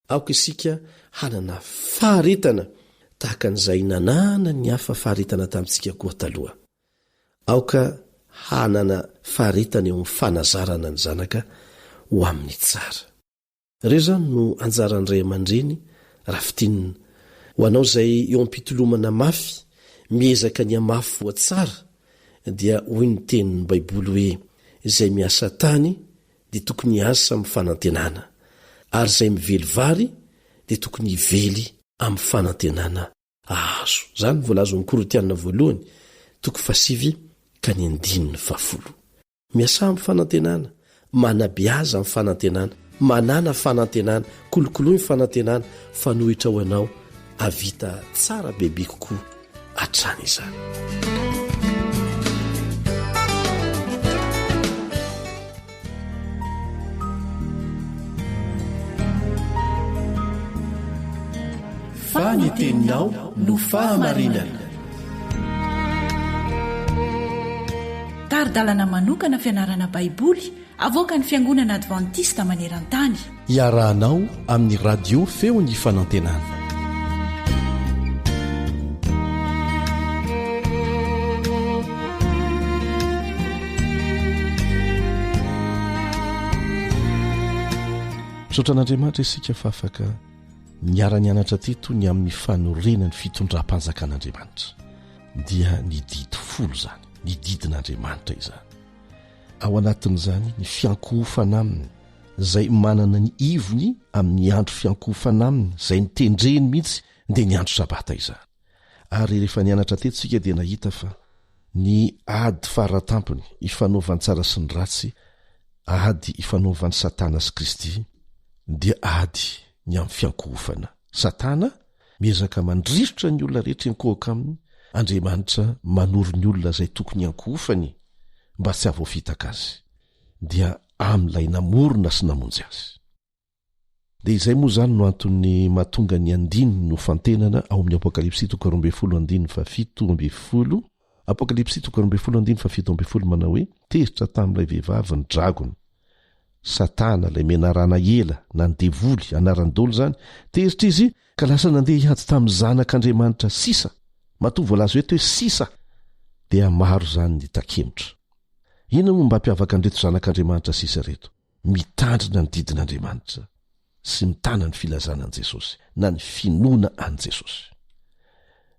Aoka isika hanana faharetana tahaka an'izay nananan'ny hafa faharetana tamintsika koa taloha. Aoka hanana faharetana eo amin'ny fanazarana ny zanaka ho amin'ny tsara. Ireo izany no anjaran'ny ray aman-dreny raha fintinina. Ho anao izay eo am-pitolomana mafy, miezaka ny hamafy voa tsara, dia hoy ny tenin'ny Baiboly hoe, Izay miasa tany dia tokony hiasa amin'ny fanantenana, ary izay mively vary dia tokony hively amin'ny fanantenana hahazo. Izany no voalaza ao amin'ny Korintiana voalohany, toko fahasivy ka ny andininy fahafolo. Miasà amin'ny fanantenana, manabeaza amin'ny fanantenana, manàna fanantenana, kolokoloy ny fanantenana, fanohitra ho anao hahavita tsara bebe kokoa hatrany izany. Fa ny teninao no fahamarinana. Tari-dalana manokana fianarana Baiboly avoakan'ny Fiangonana Advantista maneran-tany. Iarahanao amin'ny Radio Feon'ny Fanantenana. Misaotra an'Andriamanitra isika fa afaka niara-nianatra teto ny amin'ny fanorenan'ny fitondram-panjakan'Andriamanitra. Dia ny didy folo izany, ny didin'Andriamanitra izany. Ao anatin'izany ny fiankohofana aminy, izay manana ny ivony amin'ny andro fiankohofana aminy, izay notendreny mihitsy, dia ny andro Sabata izany. Ary rehefa nianatra teto isika dia nahita fa ny ady faratampony ifanaovan'ny tsara sy ny ratsy, ady ifanaovan'i Satana sy Kristy, dia ady ny amin'ny fiankohofana. Satana miezaka mandrirotra ny olona rehetra hiankohoka aminy, Andriamanitra manoro ny olona izay tokony hiankohofany mba tsy hahavoafitaka azy, dia amin'ilay namorona sy namonjy azy. Dia izay moa izany no antony mahatonga ny andininy nofantenana ao amin'ny Apokalypsy toko 12 andininy faha-17, Apokalypsy toko 12 andininy faha-17 manao hoe, Tezitra tamin'ilay vehivavy ny dragona, Satana, ilay menarana ela, na ny devoly, anaran'ny dolo izany, tezitra izy ka lasa nandeha hiady tamin'ny zanak'Andriamanitra sisa, matoa voalaza eto hoe sisa, dia maro izany ny takemotra. Inona moa mba hampiavaka an'ireto zanak'Andriamanitra sisa ireto? Mitandrina ny didin'Andriamanitra sy mitana ny filazana an'i Jesosy na ny finoana an'i Jesosy.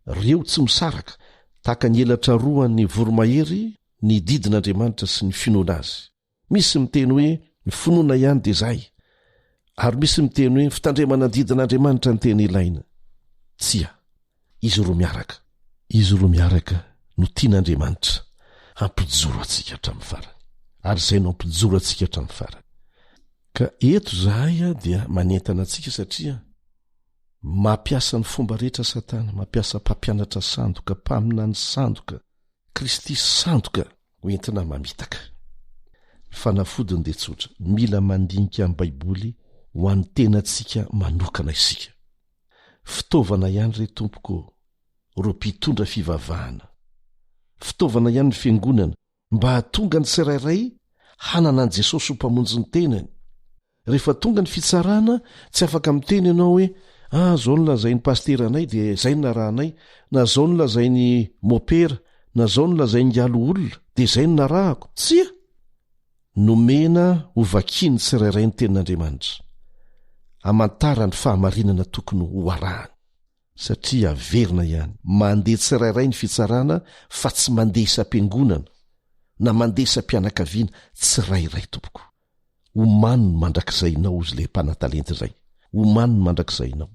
Ireo tsy misaraka, tahaka ny elatra roan'ny voromahery ny didin'Andriamanitra sy ny finoana azy. Misy miteny hoe ny finoana ihany dia izay, ary misy miteny hoe ny fitandremana ny didin'Andriamanitra no tena ilaina. Tsia, izy roa miaraka. Izy roa miaraka no tian'Andriamanitra hampijoro antsika hatramin'ny farany. Ary izay no hampijoro antsika hatramin'ny farany. Ka eto izahay dia manentana antsika satria mampiasa ny fomba rehetra Satana, mampiasa mpampianatra sandoka, mpaminany sandoka, Kristy sandoka ho entina mamitaka. Ny fanafodiny dia tsotra, mila mandinika ny Baiboly ho an'ny tenantsika manokana isika. Fitaovana ihany re tompoko ô, ireo mpitondra fivavahana. Fitaovana ihany ny fiangonana mba hahatonga ny tsirairay hanana an'i Jesosy ho Mpamonjy ny tenany. Rehefa tonga ny fitsarana, tsy afaka miteny ianao hoe, ah, zao no lazain'ny pasiteranay dia izay no narahanay, na zao no lazain'i mopera, na zao no lazain'i ngaloolona dia izay no narahako. Tsia! Nomena ho vakian'ny tsirairay ny Tenin'Andriamanitra, hamantarany fahamarinana tokony ho arahany. Satria averina ihany, mandeha tsirairay ny fitsarana fa tsy mandeha isam-piangonana, na mandeha isam-pianakaviana, tsirairay tompoko. Omano ny mandrakizainao ozy ilay mpanatalenta izay. Omano ny mandrakizainao.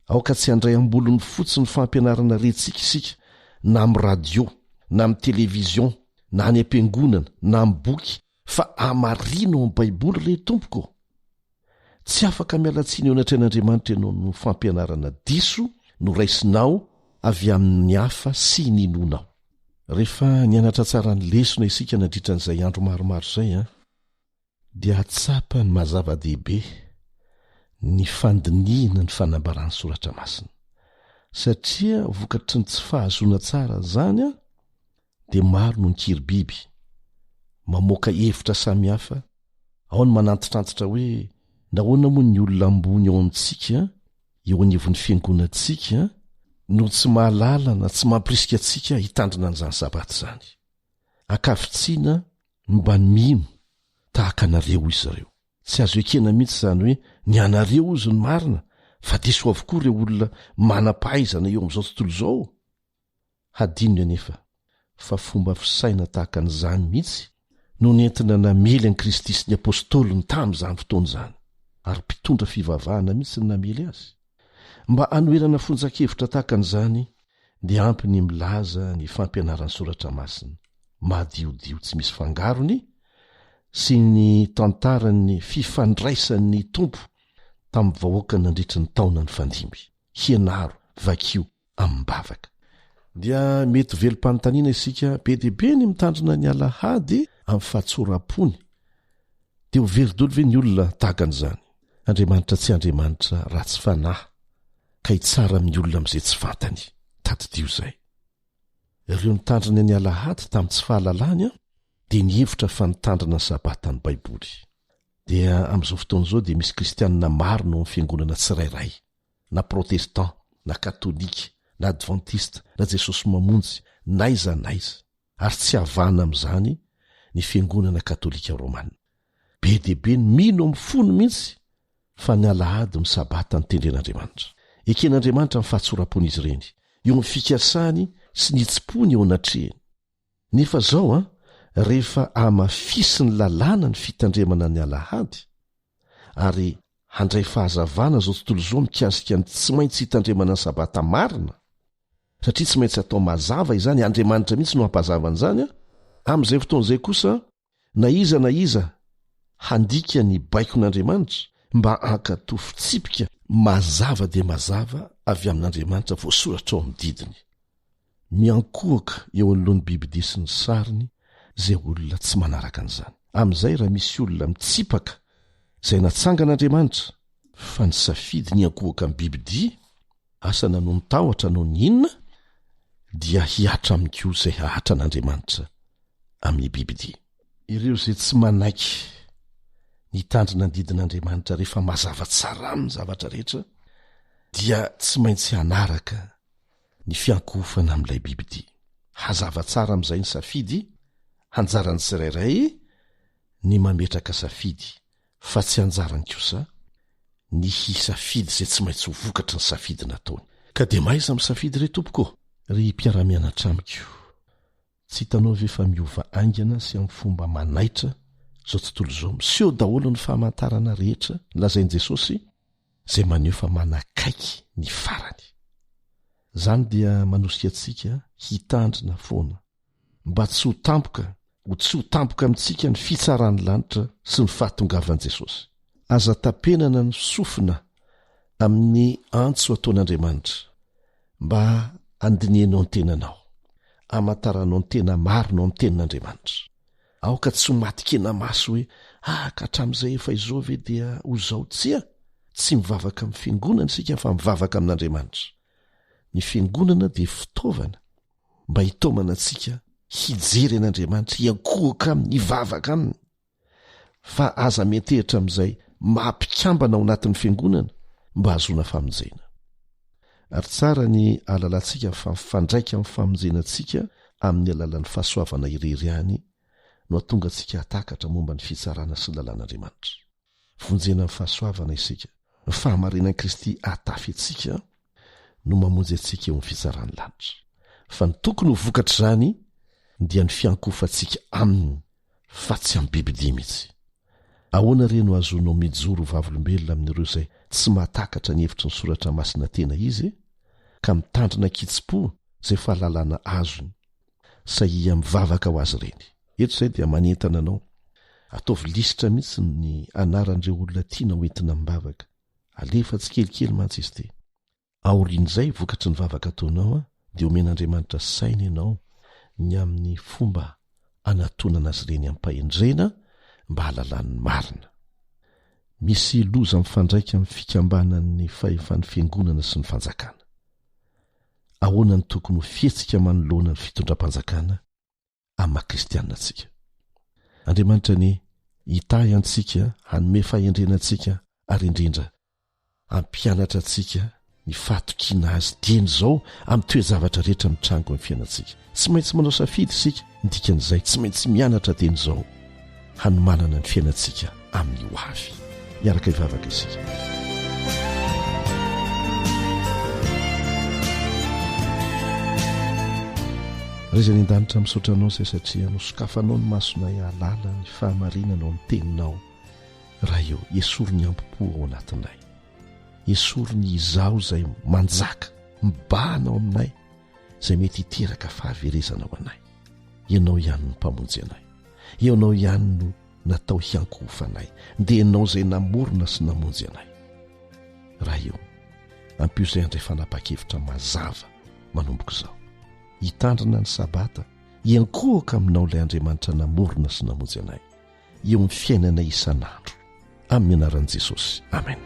Aoka tsy handray am-bolony fotsiny fampianarana rentsika isika na amin'ny radio, na amin'ny television, na any am-piangonana, na amin'ny boky, fa hamarino ao amin'ny Baiboly re tompoko ô! Tsy afaka miala tsiny eo anatrehan'Andriamanitra ianao noho ny fampianarana diso noraisinao avy amin'ny hafa sy ninoanao. Rehefa nianatra tsara ny lesona isika nandritra an'izay andro maromaro izay, dia hahatsapa ny maha zava-dehibe ny fandinihina ny fanambaran'ny Soratra Masina. Satria vokatry ny tsy fahazoana tsara an'izany, dia maro no nikiry biby, mamoaka hevitra samihafa, ao ny manantitrantitra hoe nahoana moa ny olona ambony ao amintsika eo anivon'ny fiangonantsika no tsy mahalala na tsy mampirisika antsika hitandrina an'izany sabata izany. Ankavitsiana mba ny mino tahaka anareo izy ireo. Tsy azo ekena mihitsy izany hoe ny anareo ozy ny marina fa diso avokoa ireo olona manam-pahaizana eo amin'izao tontolo izao. Hadinony anefa fa fomba fisaina tahaka an'izany mihitsy no nentina namely an'i Kristy sy ny apostoliny tamin'izany fotoana izany, ary mpitondra fivavahana mihitsy no namely azy. Mba hanoherana fonjan-kevitra tahaka an'izany dia ampy ny milaza ny fampianaran'ny Soratra Masina madiodio tsy misy fangarony sy ny tantaran'ny fifandraisan'ny Tompo tamin'ny vahoakany nandritry ny taona nifandimby. Hianaro, vakio, amim-bavaka. Dia mety ho velom-panontaniana isika, be dia be ny mitandrina ny alahady amin'ny fahatsoram-pony. Dia ho very daholo ve ny olona tahaka an'izany? Andriamanitra tsy Andriamanitra ratsy fanahy ka hitsara amin'ny olona amin'izay tsy fantany. Tadidio izay. Ireo nitandrina ny alahady tamin'ny tsy fahalalany dia nihevitra fa nitandrina ny Sabata ny Baiboly. Dia amin'izao fotoana izao dia misy kristianina maro no amin'ny fiangonana tsirairay. na protestant, na katolika, na adventiste, na Jesosy Mamonjy, n'aiza n'aiza, ary tsy havahana amin'izany ny fiangonana katolika romana. Be dia be ny mino amin'ny fony mihitsy fa ny alahady no sabata notendren'Andriamanitra. Eken'Andriamanitra ny fahatsoram-pon'izy ireny, eo amin'ny fikasany sy ny hitsim-pony eo anatrehany. Nefa izao an, rehefa hamafisin'ny lalàna ny fitandremana ny alahady, ary handray fahazavana izao tontolo izao mikasika ny tsy maintsy hitandremana ny Sabata marina, satria tsy maintsy atao mazava izany, Andriamanitra mihitsy no hampazava an'izany an, amin'izay fotoana izay kosa, na iza na iza handika ny baikon'Andriamanitra mba hankatò fitsipika mazava dia mazava avy amin'Andriamanitra voasoratra ao amin'ny didiny. Miankohoka eo anoloan'ny bibidia sy ny sariny izay olona tsy manaraka an'izany. Amin'izay raha misy olona mitsipaka izay natsangan'Andriamanitra. Fa nisafidy ny hiankohoka amin'ny bibidia, asa na noho ny tahotra noho ny inona, dia hihatra aminy koa izay hahatran'Andriamanitra amin'ny bibidia. Ireo izay tsy manaiky ny hitandrina ny didin'Andriamanitra rehefa mazava tsara aminy ny zavatra rehetra dia tsy maintsy hanaraka ny fiankohofana amin'ilay bibidia. Hazava tsara amin'izay ny safidy, anjaran'ny tsirairay ny mametraka safidy fa tsy anjarany kosa ny hisafidy izay tsy maintsy ho vokatry ny safidy nataony. Ka dia mahaiza misafidy re tompoko ô! Ry mpiara-mianatra amiko, tsy hitanao ve fa miova haingana sy amin'ny fomba manaitra izao tontolo izao? Miseho daholo ny famantarana rehetra lazain'i Jesosy izay maneho fa manakaiky ny farany. Izany dia manosika antsika hitandrina foana mba tsy ho tampoka ho tsy ho tampoka amintsika ny fitsaran'ny lanitra sy ny fahatongavan'i Jesosy. Aza tapenana ny sofina amin'ny antso ataon'Andriamanitra mba handinihanao ny tenanao, hamantaranao ny tena marina ao amin'ny Tenin'Andriamanitra. Aoka tsy ho matin-kena-maso hoe, Ah, ka hatramin'izay efa izao ve dia ho izao? Tsia, tsy mivavaka amin'ny fiangonana isika fa mivavaka amin'Andriamanitra. Ny fiangonana dia fitaovana mba hitaomana antsika hijery an'Andriamanitra, hiankohoka aminy, hivavaka aminy. Fa aza miantehitra amin'izay maha mpikambana ao anatin'ny fiangonana mba hahazoana famonjena. Ary tsara ny ahalalantsika fa mifandraika amin'ny famonjena antsika amin'ny alalan'ny fahasoavana irery ihany no hahatonga antsika hahatakatra momba ny fitsarana sy ny lalàn'Andriamanitra. Vonjena amin'ny fahasoavana isika. Ny fahamarinan'i Kristy hahatafy antsika no mamonjy antsika eo amin'ny fitsaran'ny lanitra. Fa ny tokony ho vokatr'izany dia ny fiankohofantsika Aminy fa tsy amin'ny bibidia mihitsy. Ahoana re no ahazoanao mijoro ho vavolombelona amin'ireo izay tsy mahatakatra ny hevitry ny soratra masina tena izy, ka mitandrina an-kitsim-po izay fahalalana azony? Sahia mivavaka ho azy ireny. Eto izay dia manentana anao, ataovy lisitra mihitsy ny anaran'ireo olona tianao entina amim-bavaka. Alefa tsikelikely mantsy izy ity. Aorian'izay, vokatry ny vavaka ataonao, dia omen'Andriamanitra saina ianao ny amin'ny fomba anatonana azy ireny amim-pahendrena mba hahalalany ny marina. Misy loza mifandraika amin'ny fikambanan'ny fahefan'ny fiangonana sy ny fanjakana. Ahoana no tokony ho fihetsika manoloana ny fitondram-panjakana? amin'ny maha kristianina antsika. Andriamanitra anie hitahy antsika, hanome fahendrena antsika ary indrindra hampianatra antsika ny fahatokiana azy dieny izao amin'ny toe-javatra rehetra mitrango amin'ny fiainantsika. Tsy maintsy manao safidy isika, ny dikan'izay tsy maintsy mianatra dieny izao hanomanana ny fiainantsika amin'ny ho avy. Miaraka hivavaka isika. Ray izay any an-danitra, misaotra anao izay satria nosokafanao ny masonay hahalala ny fahamarinana ao amin'ny teninao. Ray ô, esory ny ampo-po ao anatinay. Esory ny izaho izay manjaka, mibahana ao aminay, izay mety hiteraka fahaverezana ho anay. Ianao ihany no Mpamonjy anay. Ianao ihany no natao hiankohofanay, dia Ianao izay namorona sy namonjy anay. Ray ô, ampio izay handray fanapahan-kevitra mazava manomboka izao. Hitandrina ny Sabata, hiankohoka aminao ilay Andriamanitra namorona sy namonjy anay, eo amin'ny fiainanay isan'andro. Amin'ny anaran'i Jesosy. Amen.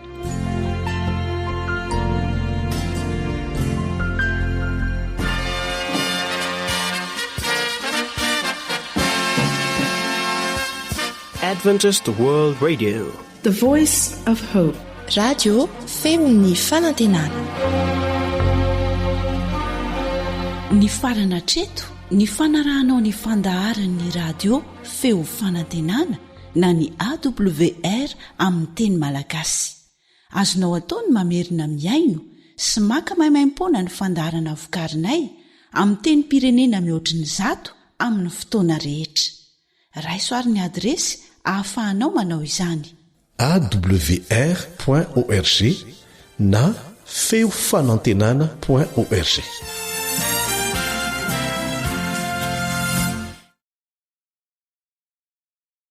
Adventist World Radio. The Voice of Hope. Radio feon'ny fanantenana. Nifarana hatreto ny fanarahanao ny fandaharan'ny radio feo fanantenana na ny AWR amin'ny teny malagasy. Azonao atao ny mamerina mihaino sy maka maimaimpoana ny fandaharana vokarinay amin'ny tenim-pirenena mihoatry ny zato amin'ny fotoana rehetra. Raiso ary ny adiresy ahafahanao manao izany.